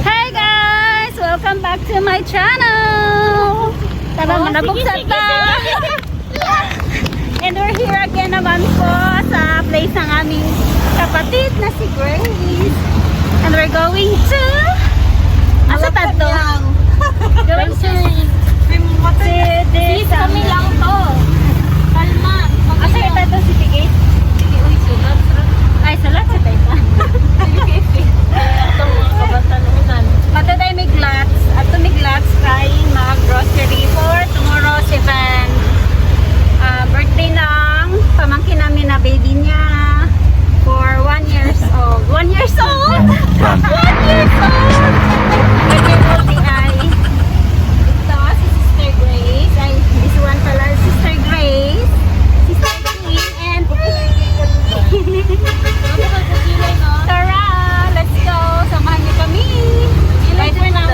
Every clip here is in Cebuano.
Hi guys! Welcome back to my channel! Tara, Oh, manabuksan sige, ta! And we're here again naman po sa place ng aming kapatid na si Grace. And we're going to... Asa ta to? Going to this... Sis, kami lang to. Kalma. Asa ito to, City Gate? Sige, uy, sulat. Ay, sa lahat sa tayo. Itong mga kabatanunan. Ato tayo may glats. Ato may glats kay mag-grocery for tomorrow's event. Ah, birthday ng pamangkin namin na baby niya for 1 years old. 1 years old? 1 years old! 1 year old di ay. Ito, si Sister Grace. Ay, this one pala, Sister Grace. Sister Queen and Tara! Let's go! Samahan niyo kami! Bye for now!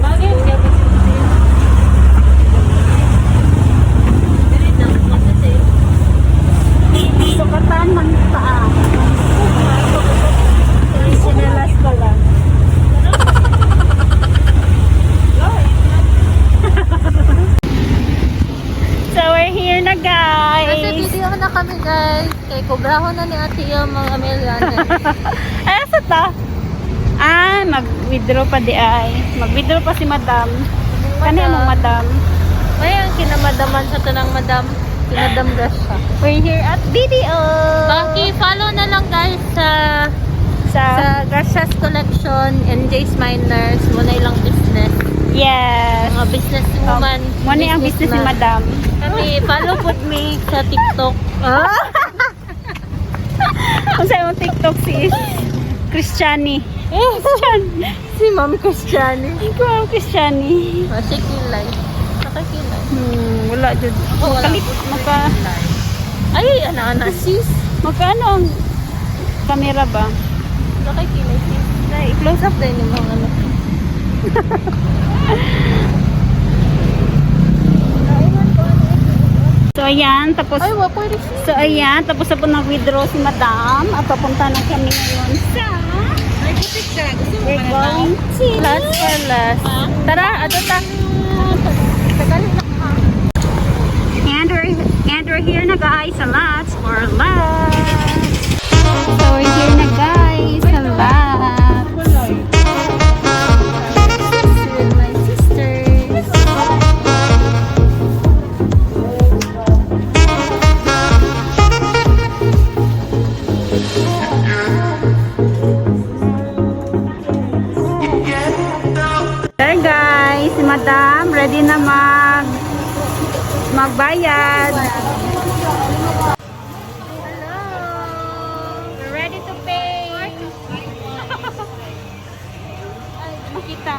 Bagay, Sukatan ng paa. Sinelas pala. So we're here na, guys. Kasi video na kami, guys. Kay kubraho na ni Ate yung mga Meliana. Ay, asa ta? Ah, mag-withdraw pa di ay. Mag-withdraw pa si madam. Kani among madam? May ang kinamadaman sa tanang madam. Si Madam Gracia. We're here at BDO. Paki-follow na lang, guys, sa Sa, sa Gracia's Collection, NJ's Miners, muna ilang business. Yes. Mga business woman. Muna ang business ni madam. Kami, follow po me sa TikTok. Kung sa imong TikTok, sis? Christiani. Christian. Si Ma'am Christiani. Ikaw ang Christiani. Masikilay. Nakakilay. Wala jud. Ako, wala. Kalit maka Ay, ana-ana sis. Magkano ang camera ba? Nakakilay sis. Nay, close up din yung mga ano. So ayan, tapos Ay, wa pwede sis. So ayan, tapos na po nag-withdraw si Madam at papunta na kami ngayon sa Ay, butik ka. Gusto mo we're going to Last for last. Tara, ato ta. And we're here na, guys, sa Lots for Less. So we're here na, guys, sa Lots. With my sisters. There guys, si Madam ready na magbayad. Hello. We're ready to pay. Makita.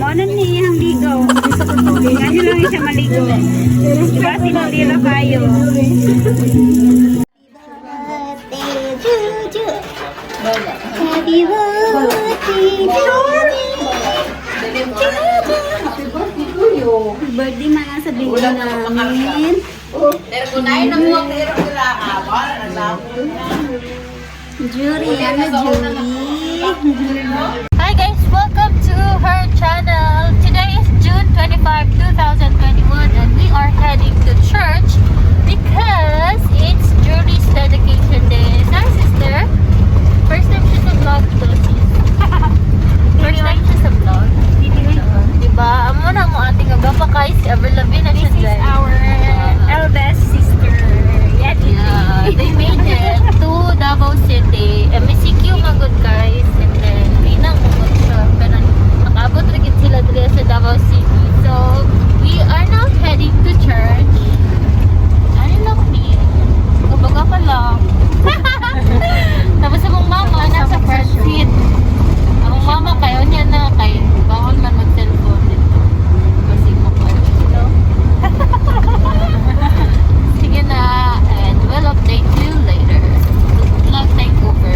Mo na ni ang ligo. Ano lang siya maligo. Diba sinulila kayo? Birthday, Juju. Happy birthday, Juju. Juju. Birthday man ang sabihin namin. Jury, ano Jury? Hi guys, welcome to her channel. Today is June 25, 2021 and we are heading to church because it's Jury's dedication day. Hi, sister. First time siya sa vlog to, sis. First time siya sa vlog. Diba? Amo na mo ate nga gapa kay si Avril Lavigne na siya This is guys. our eldest sister. Yeah, Yeah, they made it to Davao City. MECQ nga good guys. And then, Pinang kung siya. Pero nakaabot rin gid sila diri sa Davao City. So, we are now heading to church. Ano lang ni? Kumbaga pa lang. Tapos among mama nasa front seat. Among mama kayo niya na kay bawal man mag-cellphone dito. Kasi mo pa. Sige na, and we'll update you later. Vlog takeover.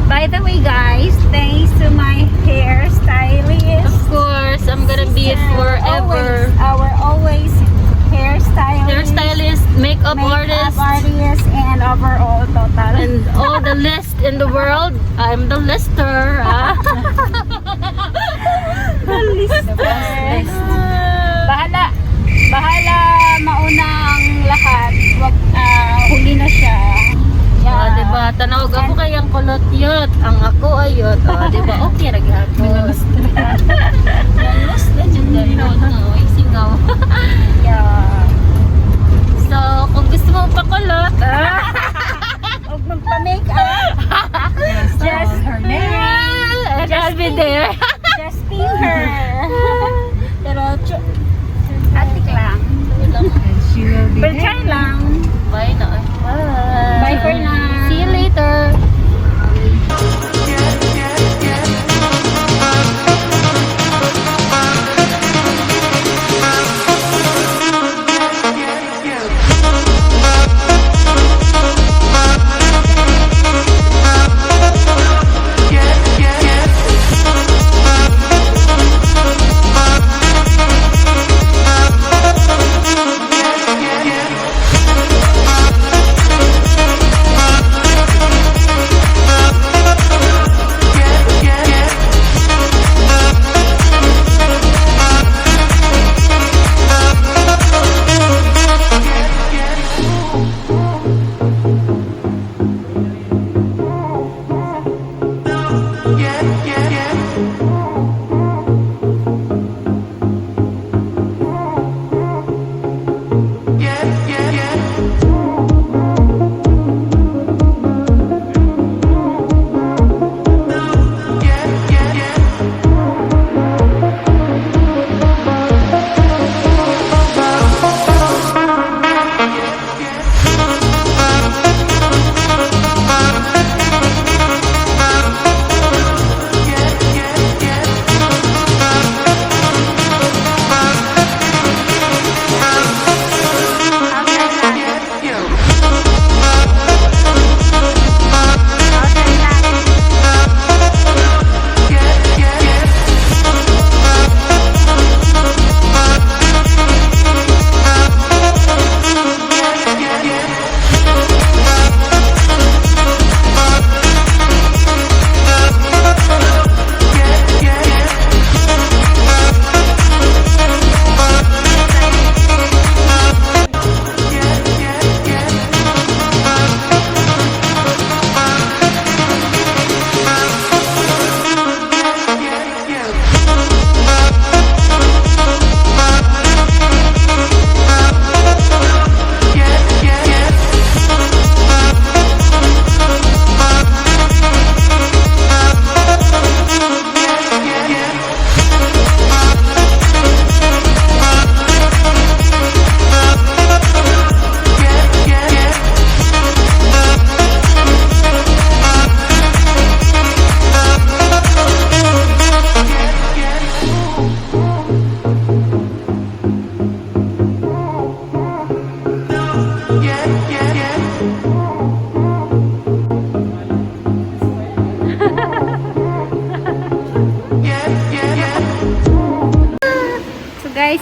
By the way, guys, thanks to my hairstylist. Of course, I'm gonna be forever. Always, our always hairstylist. Hairstylist, makeup, makeup artist, artist, and overall total. And all the list in the world. I'm the lister. Ah. The lister. Bahala. Bahala mauna ang lahat. Wag, huli na siya. Yeah. Oh, diba? Tanaw ako kayang kulot yot. Ang ako ayot. Oh, diba? Okay ra gyapon. Nalos na jud kayo. No, ay singaw. Yeah. So, kung gusto mo pakulot, ah, Huwag magpa-makeup. Just her name. And I'll be there. Just pin her. Pero, atik lang. And she will be Pero there. try lang. Bye na. Bye. Bye for now. See you later.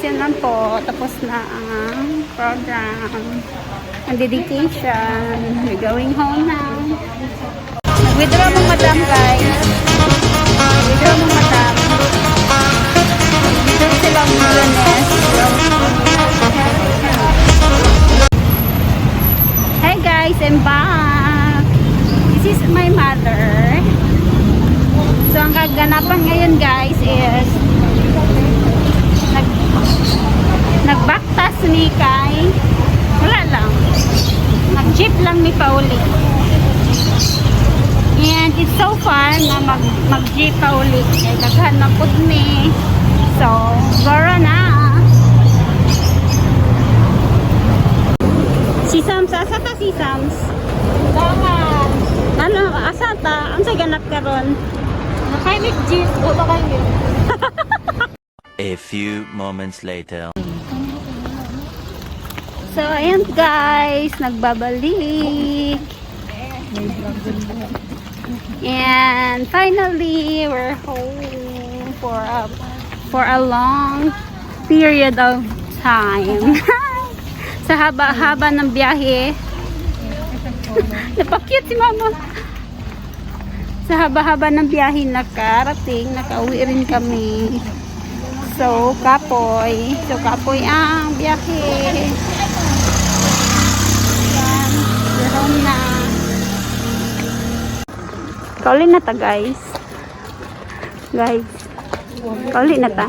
Guys, yun lang po. Tapos na ang program. Ang dedication. We're going home now. Nag-withdraw mo, madam, guys. Withdraw mo, madam. Withdraw sila mo, Lunes. Hi guys, I'm back. This is my mother. So ang kaganapan ngayon, guys, is nagbaktas ni kay wala lang. Nag-jeep lang mi pauli. And it's so fun na mag-jeep pauli. Kay daghan na pud mi. So, gora na. Si Sams, asa ta si Sams? Tama. Ano, asa ta? Ang sa ganap karon? Nakaimik jeep. O ba kayo? A few moments later. So, ayan guys, nagbabalik. And finally, we're home for a long period of time. Sa haba-haba ng biyahe. Napakute si mama. Sa haba-haba ng biyahe, nakarating, nakauwi rin kami. So, kapoy. So, kapoy ang biyahe. Yan. We're home na. Kauli na ta, guys. Guys. Kauli na ta.